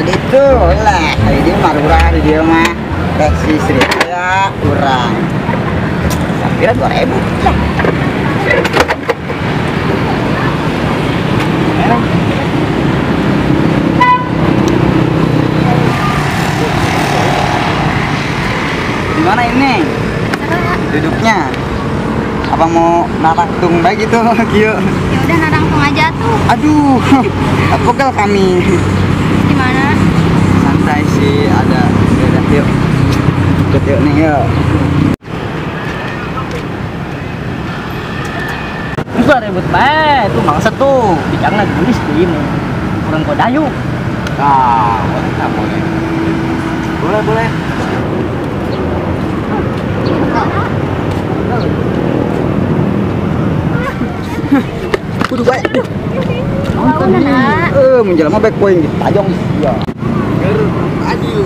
Itu lah, ini marurah di dia mah. Teh Sri ya kurang. Kira 2000 lah. Di mana ini? Duduknya? Apa mau narangtung baik gitu, Gio? Ya udah narangtung aja tuh. Aduh, pegel kami. Gimana? Santai sih, ada. Udah, yuk. Ikut yuk nih, yuk. Susah ribut bae, tuh mangsa tuh. Bicangna gelis tuh ini. Kurang kodayu. Nah, boleh. Boleh, boleh. Kudu bae. Menjelma back point gitu. Tajong ya. Ger adil.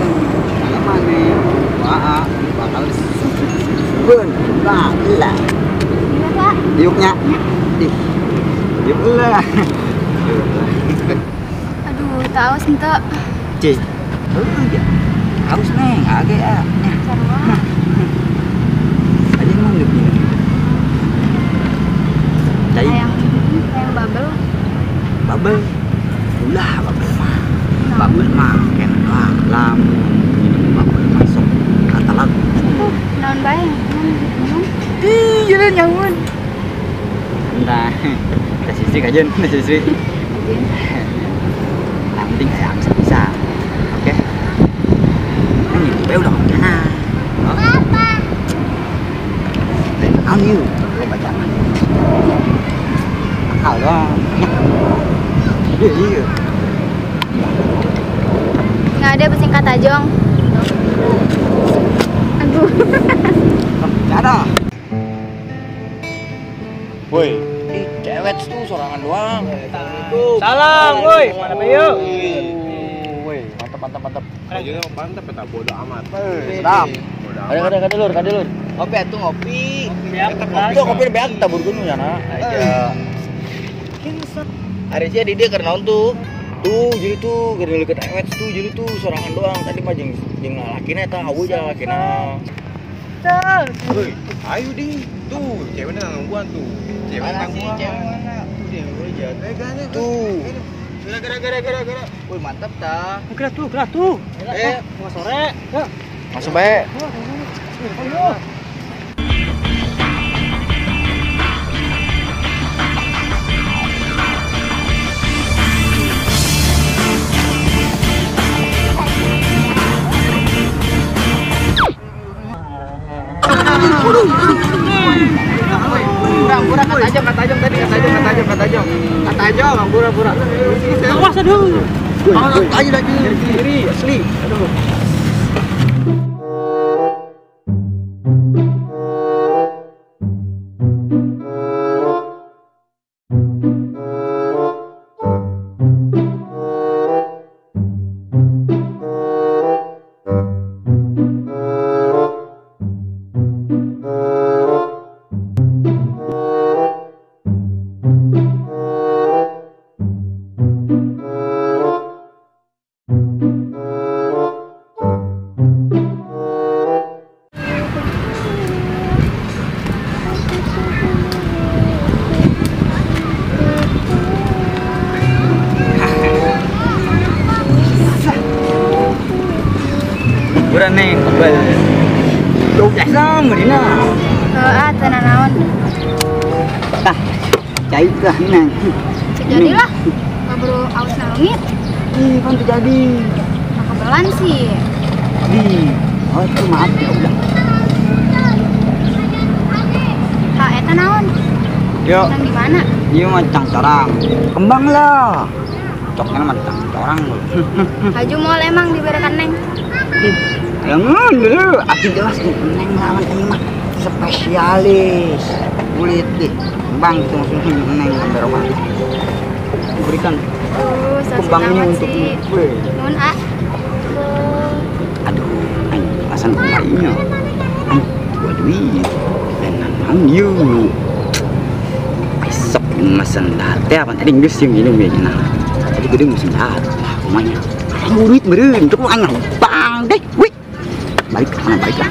Mana? Wah, bakal ben. Lah, lah. Diuknya. Ih. Diuk lah. Aduh, tahu ente. Cih. Heuh ya. Haus neng, age ya. Sarua. Aja emang diuk minum. Cai. Ayam bubble. Bubble. Ulah bubble mah. Bubble mah kena lah lamun minum bubble masuk kata lagu. Naon bae? Minum. Ih, jalan nyamun. Entah. Teh Sri kajen, Teh Sri. Yang penting saya bisa bisa. Oke. Ini bae udah kena. Papa. Naon ieu? Bacaan. Akal dong. Iya, iya. Nggak ada pesingkat tajong. Aduh. Nggak ada. Woi, cewek tuh sorangan doang. Salam, woi. Mana bayu? Woi, mantap mantap mantap. Bajunya mantap ya, bodo amat. Sedap. Ada ada lur, Ngopi atuh ngopi. Ngopi, kopi beak tabur gunung ya, nah. Aja. Hari sih dia karena tuh. Tuh, jadi tuh gara deket ewet tuh, jadi tuh sorangan doang. Tadi mah jeung jeung lalakina eta awu jeung lalakina. Woi, ayo di. Tuh, ceweknya nungguan tuh. Cewek nungguan. Cewek mana? Tuh dia boleh jatuh. Tuh. Gara. Woi, mantap ta. Gerak tuh, gerak tuh. Tengah sore. Ya. Masuk bae. Ayo. Pura kata ajong tadi, kata ajong, pura. Awas aduh. Ayo lagi sendiri, asli. Aduh. Pura neng kebal. Tuh biasa meureunna. Heeh, teu nanaon. Tah, cai tah neng. Jadilah. Kaburu aus nalungit. Ih, kan terjadi. Kebelan sih. Di. Oh, itu maaf ya udah. Ha, eta naon? Yo. Nang di mana? Ieu mah cangcorang. Kembang lah. Coknya mah cangcorang. Haju moal emang diberikan neng. Jangan dulu, aku jelas neng lawan ini mah spesialis kulit deh, kembang gitu maksudnya neng sampai rumah. Berikan kembangnya untuk gue. Nun ah. Aduh, aing alasan kembangnya. Aing dua duit, dan nang yuk. Besok mesen date apa tadi geus yang minum ya nah. Tadi gede mesen date lah rumahnya. Aing duit meureun, cuk aing bang deh. Wih. Balik ke sana, balik lah.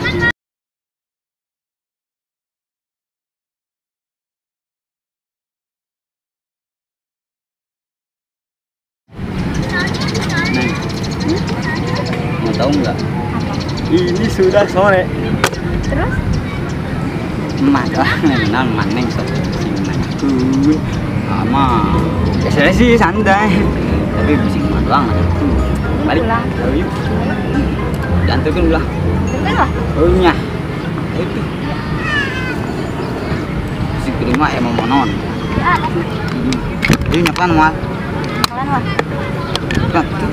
Neng, mau tahu nggak? Ini sudah sore. Terus? Masalah neng, maneng sok sing nanyakeun. Ama, biasanya sih santai, tapi bising mah doang. Balik. Ayo. Diantarkan ulah. Antarkan lah. Oh nya. Ayo tuh. Si terima emang monon. Ya. Ini nyapan moal. Nyapan lah. Nah, tuh.